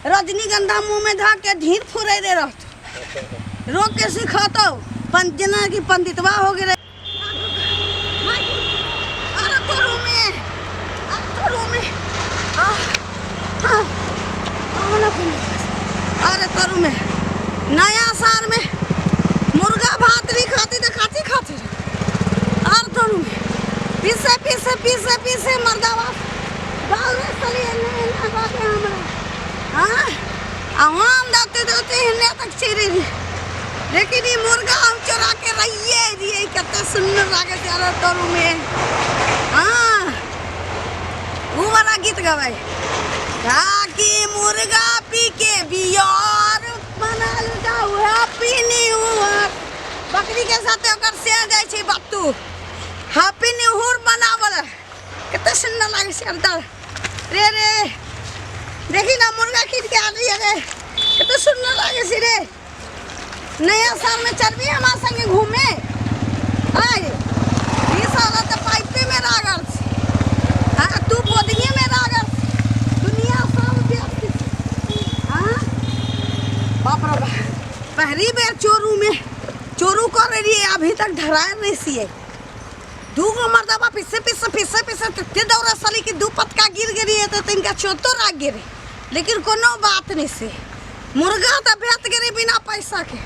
रजनीगंधा मुँह में धऽ के ढीर फुरै रे रहतो रोक के सिखतौ पन जेना कि पंडितवा हो गेलै। अरे तोरू में, अरे तोरू में, आ, आ, अरे तोरू में नया साल में मुर्गा भात नहीं खाती तो खाती खाती। अरे तोरू में पीसे पीसे पीसे पीसे मर्दावा बाल रे सली एने एने बाटे हमरा। हाँ, आ हम दाते दाते एने तक चिरी रे। लेकिन ई मुर्गा हम चोरा के रहिए दिए, कते सुंदर लागे छै अरे तोरू में। हाँ, ऊ वाला गीत गबै काकी मुर्गा पी के बियर बनाल जाऊ हैप्पी न्यू ईयर। बकरी के साथे ओकर से जाइ छै बत्तू हैप्पी न्यू ईयर मनावल कते सुंदर लागे छै अंदर रे रे। देखी ना मुर्गा खींच के आबी रे, कते सुंदर लागे छै रे। नया साल में चलबी हमार संगे घूमे? आय ई साल तो पाइपे में लागल छी, आ तू बोदिये में लागल छी, दुनिया सब व्यस्त छी। हाँ बाप रे बाप, पहली बेर चोरू में चोरू कर रही अभी तक धरायल नहीं सिए। दू गो मर्दबा पीछे पीछे पीछे पीछे तते दौड़ा सली कि दू पतका गिर गेली है तो तिनका चोतो राग गेली, लेकिन कोनो बात नहीं से मुर्गा तो बेच गेली बिना पैसा के।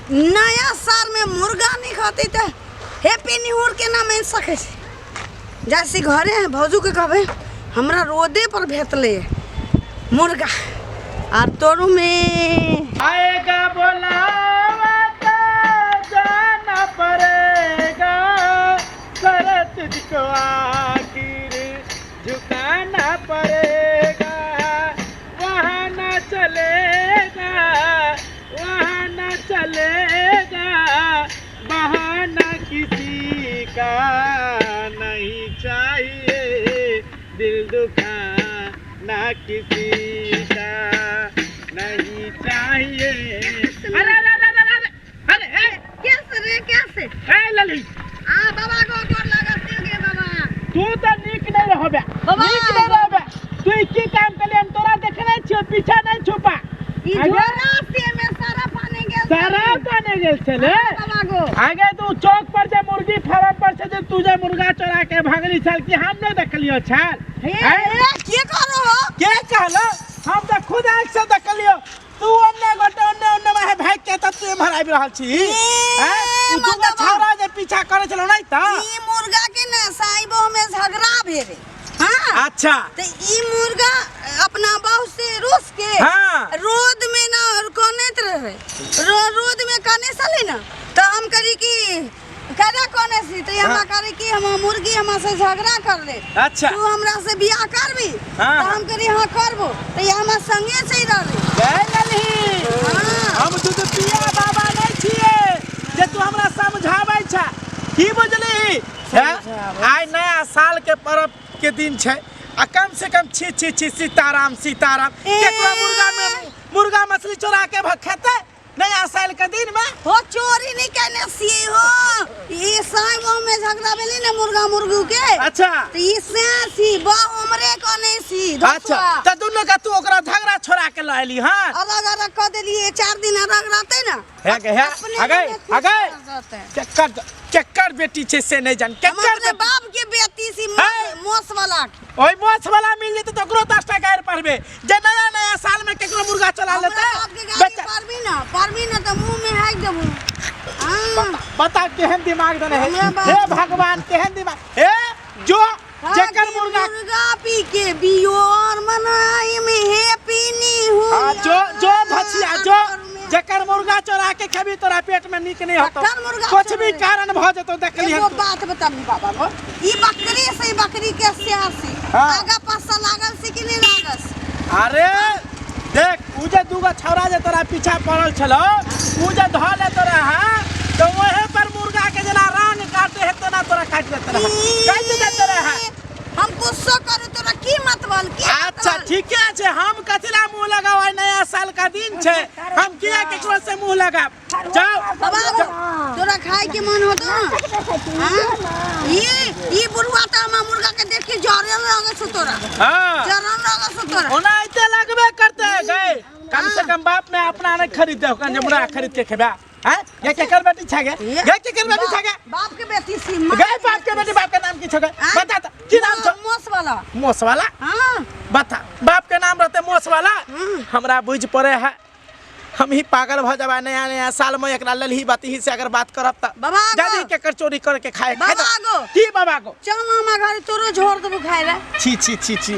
नया साल में मुर्गा नहीं खाती तो हैप्पी न्यू ईयर के ना मिल सके छै। जैसे घरे है भौजू के कहबे हमरा रोडे पर भेटले मुर्गा आर तोरू में आएगा बोलावा तो जाना पड़ेगा, सर तुझको आखिर झुकाना पड़ेगा, वहाँ न चलेगा वहाँ न चलेगा, बहाना किसी का नहीं चाहिए, दिल दुखाना किसी का नहीं चाहिए। अरे अरे अरे अरे अरे अरे ए, कैसे रे कैसे? ए लली। आ बाबा को गोर लागत गे बाबा। तू तो नीक नहीं रहबे, बाबा। नीक नहीं रहबे। तू ई की काम कली? हम तोरा देखने छियो, पीछा नहीं छुपा। ई आगे? झोरा से में सारा पानी गेल। सारा पानी गेल छले। बाबा गो। आगे तू चौक पर जे मुर्गी फार्म पर से जे तू जे मुर्गा चोरा के भागली छल कि हम नहीं देखलियो छल? हे, हैं? हे, के करो हो? के कहलो? हम तो खुद आँख से देखलियो। तू ओन्ने गोटे ओन्ने ओन्ने माहे भाग के तब तू एम्हर आबि रहल छी। ए, हैं? उ दूगो मर्दबा। छौड़ा जे पीछा करे छलो नहीं त? ई मुर्गा के ने साइबो में झगड़ा भेले। हाँ। अच्छा। तो ई मुर्गा अपना बहू से रूस के हाँ। रोड में ना कनैत रहे, रोड में कने सले ना तो हम करी कि करा कने सी तो हमरा हाँ। करी कि हम मुर्गी हमरा से झगड़ा कर ले। अच्छा। तू हमरा से बियाह करबी? हाँ। तो हम करी हाँ करबो, तो ये हमरा संगे चल रहले। गए ललही। हाँ। हम दूध पिया बाबा नहीं छिए जे तू हमरा समझाबै छा, की बुझली? हैं? आइ नया साल के पर्व के दिन छै आ कम से कम छी छी छी सीताराम सीताराम ए। केकरो मुर्गा में मुर्गा मछली चोरा के खेतै नया साल के दिन में? हो चोरी नहीं केने सी हो, ई साइबो में झगड़ा भेलै ने मुर्गा मुर्गू के। अच्छा। तो ई से सी बा हमरे कने सी धसुआ। अच्छा, त दुनू के तू ओकरा झगड़ा छोड़ा के ल एली। हां। अलग अलग क देलिए, 4 दिन अलग रहते ना। हे गे, हे, अपने आगे, मने खुश आगे। कर जाते। केकर बेटी छै से नहीं जान, हम केकर अपने बेटी? बाप के बेटी सी हे। मोस वाला के। ओइ मोस वाला मिल जेतै त ओकरो 10टा गारि पढ़बे जे नया नया साल में केकरो मुर्गा चला हमरा लेतै। बाप के गारि बच्चा। पढ़बी ना, पढ़बी ना त मुंह में हाक देबू। हाँ। बता केहन दिमाग देने है। हमरा बाप हे भगवान केहन दिमाग। हे जो हाँ, जेकर कि मुर्गा मुर्गा पी के बियोर मनाई में हे पीनी हूँ। हाँ, जो जो धसिया जो जेकर मुर्गा चोरा के खेबी तोरा पेट में नीक नहीं होतो। केकर मुर्गा कुछ भी चोरा? कारण भ जेतो देखली एगो हम तू। बात बताबी बाबा गो, ई बकरी से बकरी के सियासी हाँ। आगा पाछा लागल से कि नहीं लागल से? अरे देख उ जे दूगो छौड़ा जे तोरा पीछा पड़ल छलो उ जे धऽ ले तोरा। हाँ तो वहे पर मुर्गा के जेना रांग काटे है तेना तोरा काटि देते रहा, काटि देते रहा। हम गुस्सा करू तोरा की मतलब, की अच्छा मतलब? ठीके छै, हम कथिला मुंह लगाव, आइ नया साल का दिन छै, हम किया केकरो से मुंह लगाब? जाओ। बाबा गो, तोरा खाए के मन होतो? हाँ? ई बुढ़वा त हमरा मुर्गा के देख के जरे लागै छौ तोरा। हाँ। जरन लागै छौ तोरा। ओना एते लगबे करते गए। कम बाप में अपना नहीं खरीद दे जे मुर्गा खरीद के खेबा हैं? ये केकर बेटी छे गे? गे केकर बेटी छे गे? बाप के बेटी सी माँ गे बाप के बेटी, बाप के नाम की छे गे? बता त की नाम छौ? मोस वाला। मोस वाला? हां। बता, बाप के नाम रहते मोस वाला। हमरा बुझ पड़े है हम ही पागल भ जाबा नया नया साल में एकरा ललही बतही से अगर बात करब त बाबा गो। जदी केकर चोरी करके खाए खाए बाबा गो। की बाबा गो? चल मामा घर तोरो झोर देबो खाए ला। छी छी छी छी।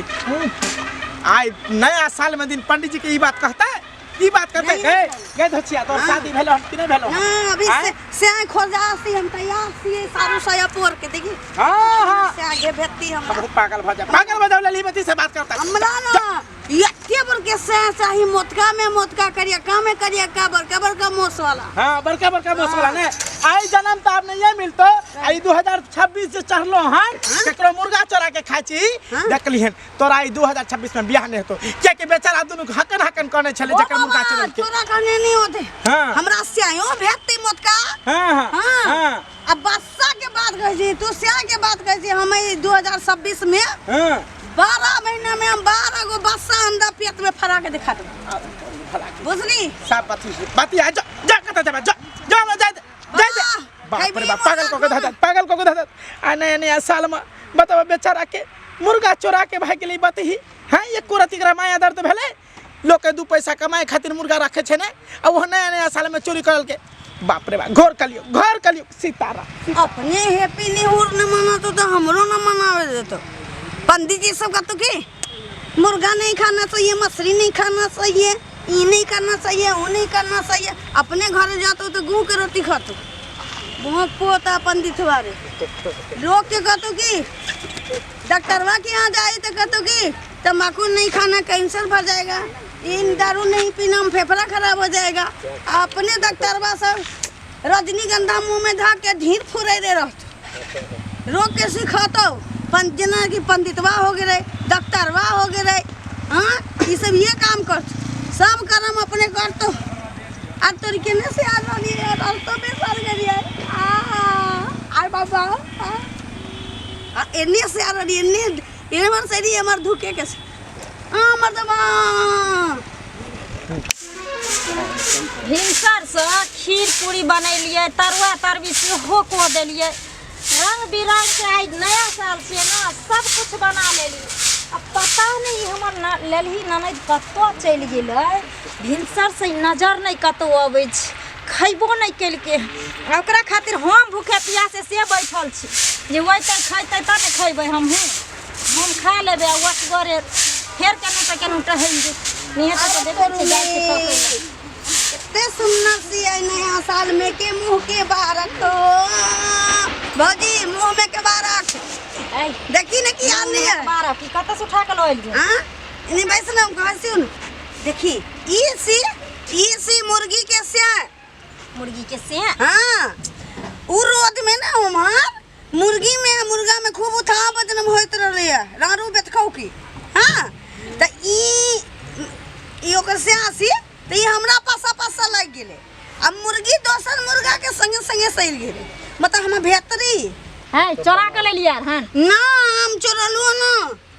आइ नया साल में दिन पंडित जी के ई बात कहता है, ई बात कहते नहीं, गए नहीं। गए धचिया तोर हाँ। शादी भेलो कि नहीं भेलो? हां, अभी आँय? से से खोजा सी हम तैयार सी सारू सया पोर के देखी। हां हां। से आगे भेती हमरा। हम पागल भ जा, पागल भ जा ललही बती से बात करता। हमरा ना एते बड़ के से चाही मोटका में मोटका करिया का में करिया का बड़का बड़का मोस वाला। हां, बड़का बड़का मोस वाला ने आई जन्म त आप नहीं ये मिलतो। आई 2026 से चढ़लो हन केकरो मुर्गा चोरा के खाइ छी देखली हन तोरा आई 2026 में बियाह नहीं होतो किया कि बेचारा दुनु हकन हकन कहने छले जकर मुर्गा चोरल के। तोरा कहने नहीं होते। हां। हमरा से आयो भेटते मोटका। हां हां हां। हां। अब बस्सा के बात कहै छी तू स्या के बात कहै छी हम 2026 में हां 12 महीना में हम 12 गो बस्सा अंडा पेट में फरा के दिखा देब बुझली। सब बाती बाती आ जा जा कत जाबा जा जा जा जा जा। बाप रे बाप, पागल को के धदत, पागल को के धदत। आ नया नया साल में बताओ बेचारा के मुर्गा चोरा के भाग गेलै बतही। हां, एको रति एकरा माया दर्द भेलै? लोक के 2 पैसा कमाए खातिर मुर्गा रखे छे ने आ वो नया नया साल में चोरी करल के। बाप रे बाप, घोर कलियो, घोर कलियो सीतारा। अपने हैप्पी न्यू ईयर न मनातो तो हमरो न मनावे देतो। पंडित जी सब कहतो कि मुर्गा नहीं खाना चाहिए, मछली नहीं खाना चाहिए, ये नहीं करना चाहिए, वो नहीं करना चाहिए। अपने घर जातो तो गुह के रोटी खातो। बहुत पोता पंडित वाले लोग के कहतो कि डॉक्टरवा के यहाँ जाए तो कहतो कि तम्बाकू नहीं खाना कैंसर भर जाएगा, इन दारू नहीं पीना फेफड़ा खराब हो जाएगा। अपने डॉक्टरवा सब रजनीगंधा मुँह में धा के ढीर फुरे दे रहतो। रोग के सिखातो जना कि पंडितवा हो गए डॉक्टरवा हो गए। हाँ, ये सब ये काम कर सब कर्म अपने कर तो आ तोर केने से आ रहली है और तो बेसर गेली है। आ आ बाबा आ एने से आ रहली एने एने मर से हमर धुके के से आ मर्दबा। भिनसर से खीर पूरी बनेलियै, तरुआ तरबी सेहो कऽ देलियै, रंग बिरंग के आइ नया साल छै ने सब कुछ बना लेली। अब पता नहीं हमर लेलही ननद कतऽ चलि गेलै, भिनसर से नजर नहि कतौ अबै छै, खैबो नहि केलकै। ओकरा खातिर हम भूखे प्यासे से बैठल छी जे ओहि तक खैतै तब ने खैबै हमहूँ। हम खा लेबै आ असगरे फेर केना तऽ केना टहलि जेतै। निहेतै तऽ देखै छियै जाइ छै तकै लए। कते सुन्नर सी आई नया साल में के मुंह के बारक हो भौजी, मुंह में के बारक देखी ने की हाल नहीं है बारक ई कतऽ से उठा के लऽ एलियै? हां, इने बैस ना, हम कहै छी ने देखी ई सी मुर्गी के से मुर्गी के से। हां, उ रोड में ना उम्हर मुर्गी में मुर्गा में खूब उठा बदनम होइत रहलै है रारू बेतखौ की। हां, त ई ओकर से आसी त ई हमरा पासा पासा लागि गेलै आ मुर्गी दोसर मुर्गा के संगे संगे सैल गेलै। मतलब हम भेतरी है चोरा के लेलियै हन? ना, हम चोरलु ना,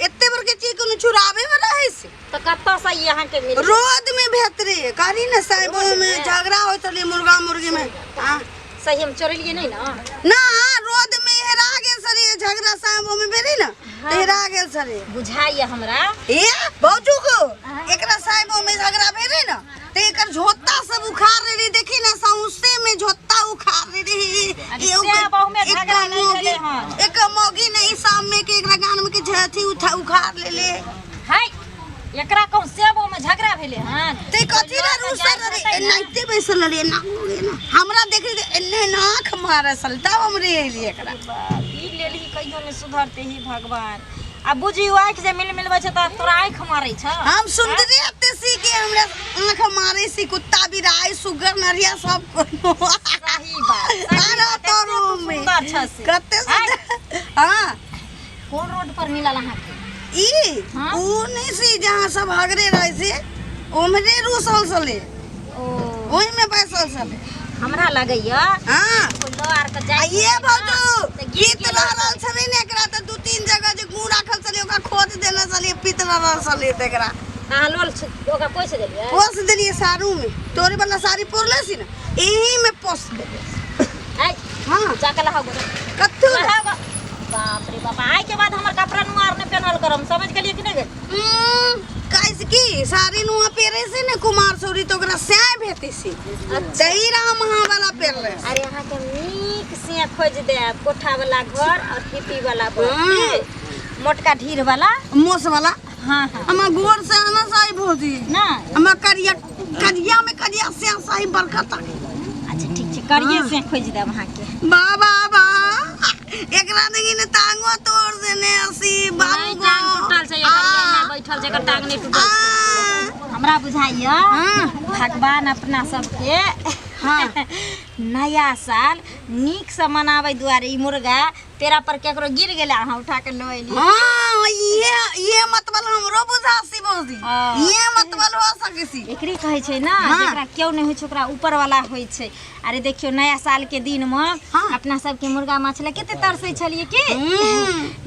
एते बड़के चीज कोनो चुरावे वाला है से। त कतऽ से ई अहाँ के मिल? रोड में भेतरी कहली ने साहेब में झगड़ा होइत रहलै मुर्गा मुर्गी में। हां, सही हम चोरलियै नहीं ना? ना, रोड में हेरा गेल सर, ये झगड़ा साहेब में भेलै ना त हेरा गेल सर। बुझाइए हमरा। ए भौजू को एकरा साहेब में झगड़ा भेलै ना त एकर झोता सब उखाड़ रही देखी ना, सौंसे में झोता उखाड़ रही। अरे से बहु में झगड़ा नहीं भेलै हन। एक मौगी नहीं शाम में के एकरा गान में के झथी उठा उखाड़ लेले। हाय, एकरा कहूं सेबो में झगड़ा भेलै हन? ते कथी रे रुसल रे, एनाहिते बैसल रे, एना हो गेल ना। हमरा देखली त एने नाक मारे सल, तब हम रे एलियै एकरा। ई लेलही कहियो नहीं सुधरते ही भगवान। आ बुझी आँखि जे मिल मिलबै छै त तोरा आँखि मारै छ। हम सुंदरी एते सी के हमरा आँख मारै सी, कुत्ता बिराई सुगर नरिया सब कोनो। सही बात, सही अरे बात, तोरो एते तू में। सुंदर छ से। कते सुंदर। हाँ। कोन रोड पर मिलल अहाँके? ई हाँ? ऊ नहीं सी जहाँ सब हगरे रहे से उम्हरे रुसल सले, ओ ओही में बैसल सले हमरा लगैया। हाँ। कोइ लऽ आर के आ जाइ ये छलै ना, भौजू तऽ गिर गीत गेल रह रहल छलै ने एकरा त 2-3 जगह जे गू राखल छलै ओकरा खोद देने छलियै, पीत रह रहल छलै त एकरा। अहाँ लोल ओकरा पोसि देलियै? पोस देलियै सारू में, तोरे वाला साड़ी पोरले सी ना, एही में पोस देलियै। आइ हाँ। जाके लहाउ गो। कत्थू? लहाउ गो। बाप रे बाप, आइ के बाद हमर कपड़ा नुआर नहि पेनहल करम, समझ गेलियै कि नहि गेल? कैसे की साड़ी नुआ पेरे से ने कुमार सौरी तो ओकरा स्याय भेटे सी तही राम अहाँ वाला पेरले। अरे अहाँके नीक से खोजि देब, कोठा वाला घर और हिप्पी वाला घर। हाँ। की? मोटका ढीर वाला, मोस वाला। हाँ हाँ। हमार गोर से आना साही भौजी। नहीं। हमार करिया करिया में करिया से साही बरकत। अच्छा ठीक छै, करिए से खोजि देब अहाँके। बा बा बा, एकरा देखी ने टांगो तोड़ देने असी बाबू नहि गो। टांग टूटल छै एकर, एना बैठल छै, एकर टांग नहि टूटल छै। हमरा बुझाइया भगवान अपना सबके हाँ। नया साल नीक से मनाबै दुआरे ई मुर्गा पेड़ा पर केकरो गिर गेलै, अहाँ उठा के लऽ एलियै। हाँ, ये मतलब हमरो बुझासी भौजी। हाँ। ये मतलब हो सके सी। एकरे कहै छै ना, हाँ। जेकरा केओ नहि होइ छै ओकरा ऊपर वाला होइ छै। अरे देखियौ नया साल के दिन में हाँ। अपना सबके मुर्गा माछ लए कते तरसै छलियै की,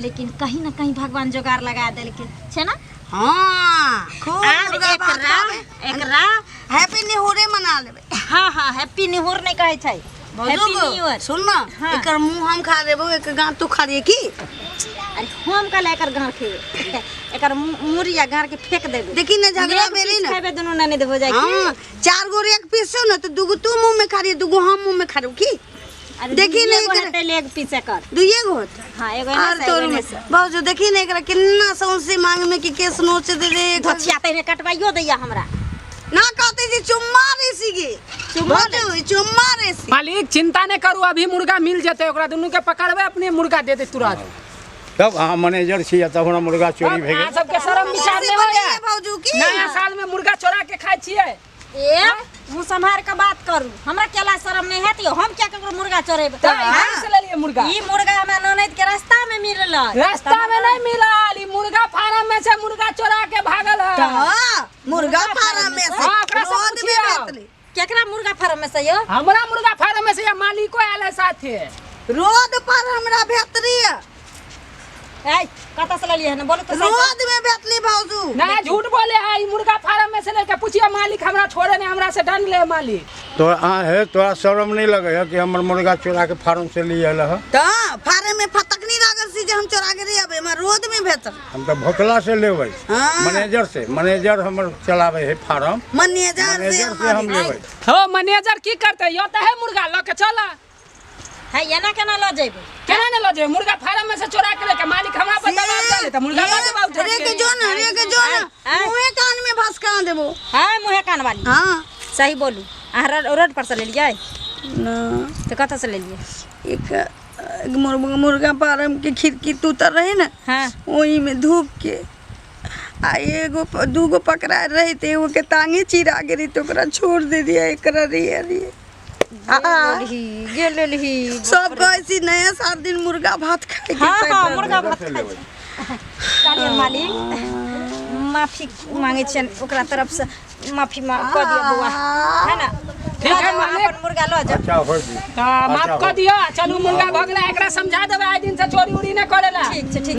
लेकिन कहीं ना कहीं भगवान जोगाड़ लगा देलकै छै ना। हाँ, खूब आब मुर्गा भात एकरा खाबे। एकरा हैप्पी निहोरे मना लेबै। हाँ हाँ, हैप्पी निहोर नहि कहै छै, हैप्पी न्यू ईयर। सुन ना, हाँ। एकर मुंह हम खा लेबो, एकर गांठ तू खा लिए की? अरे हम कल एकर गांठ खेबै, एकर मुरी आ गांठ के फेंक देबै। देखी ना झगड़ा लेग भेलै पीस ना। खेबै दुनू ननद हो जाइ की। हाँ, चार गो एक पीस छौ ना, तो दूगो तू मुंह में खा लिए, दूगो हम मुंह में खा लेबो की? अरे देखी दुइये ना गो एकरा- हेतै लेग पीस एकर। दुइये गो होतै। हाँ, एगो एने आर से, तोर एगो एने में से। बाबू देखी ना एकरा कितना सौंसे मांग में कि केस नोच दे रे। धोछिया तहिने कटवाइयो दैया हमरा। ना कहते जी चुम्मा रे सी गे। चुम्मा भौजी, चुम्मा रे सी। मालिक चिंता नहीं करू, अभी मुर्गा मिल जेतै, ओकरा दुनू के पकड़बै, अपने मुर्गा दे दे तुरंत। तब अहाँ मैनेजर छी तब हमरा मुर्गा चोरी भए अहाँ गेल। सबके शरम विचार से नहि होइया? बतैये भौजू की? नया साल में मुर्गा चोरा के खाइ छियै। ए मुँह सम्हार के बात करू, हमरा केला शरम नहीं हेत यौ, हम क्या ककरो मुर्गा चोरेबै? तऽ कहाँ से लेलियै मुर्गा? ई मुर्गा हमरा ननैद के रास्ता में मिलल। रास्ता में नहीं मिलल, ई मुर्गा फार्म में से मुर्गा चोरा के भागल है। हाँ, मुर्गा फार्म में से। हाँ, ओकरा से रोड में पूछियौ। भेटलै। केकरा मुर्गा फार्म में से यौ? हमरा मुर्गा फार्म में से या मालिको आयल है साथे। रोड पर हमरा भेटली। ए कतऽ से लेलियै हन बोलू तऽ सही। रोड में भेटली भौजू। ना झूठ बोले है, ई मुर्गा फार्म में से लेके पूछियो मालिक हमरा छोड़े नहीं, हमरा से डन ले मालिक। तो अहाँ हे तोरा शरम नहीं लगे है कि हमर मुर्गा चोरा के फार्म से लिए आयल है? तऽ फार्म में फटकनी लागल सी जे हम चोरा के रे अबे, हमरा रोड में भेटल। हम तऽ भोकला से लेबै। हाँ। मैनेजर से, मैनेजर हमर चलाबै है फार्म। मैनेजर से मैनेजर से हम लेबै। हो मैनेजर की करतै यो तऽ है मुर्गा लऽ के चला। है एना केना लऽ जेबै? केना ने लऽ जेबै, मुर्गा फार्म में से चोरा के लेके मालिक हमरा पर दबाव डाले तऽ मुर्गा लऽ जेबै उठा रे के। के जो ना, रे के जो ना, आय। मुँहे कान में भसका देबो। हाँ मुँहे कान वाली। हाँ। सही बोलू, अहाँ रोड पर से लेलियै? ना। तऽ कतऽ से लेलियै? एक मुर्गा फार्म के खिड़की टूटल रहे ना, हाँ। ओही में धूप के आ एगो दूगो पकड़ा रहे ते एगो के टांगे चिरा गेली तो ओकरा छोड़ दे दिया, एकरा रे रे। गेल लेलही। सब कहै छी नया साल दिन मुर्गा भात खाए के। हाँ हाँ, चाही। मुर्गा भात खाइ छै। कहलियै मालिक माफी मांगै छियनि ओकरा तरफ से, माफी कऽ दिअ बौआ, है ना? ठीक है मालिक। अपन मुर्गा लऽ जाउ। अच्छा हो जी। तऽ माफ कऽ दिअ, चलू मुर्गा भऽ गेलै, एकरा समझा देबै आइ दिन से चोरी उरी नहि करै ला। ठीक छै, ठीक।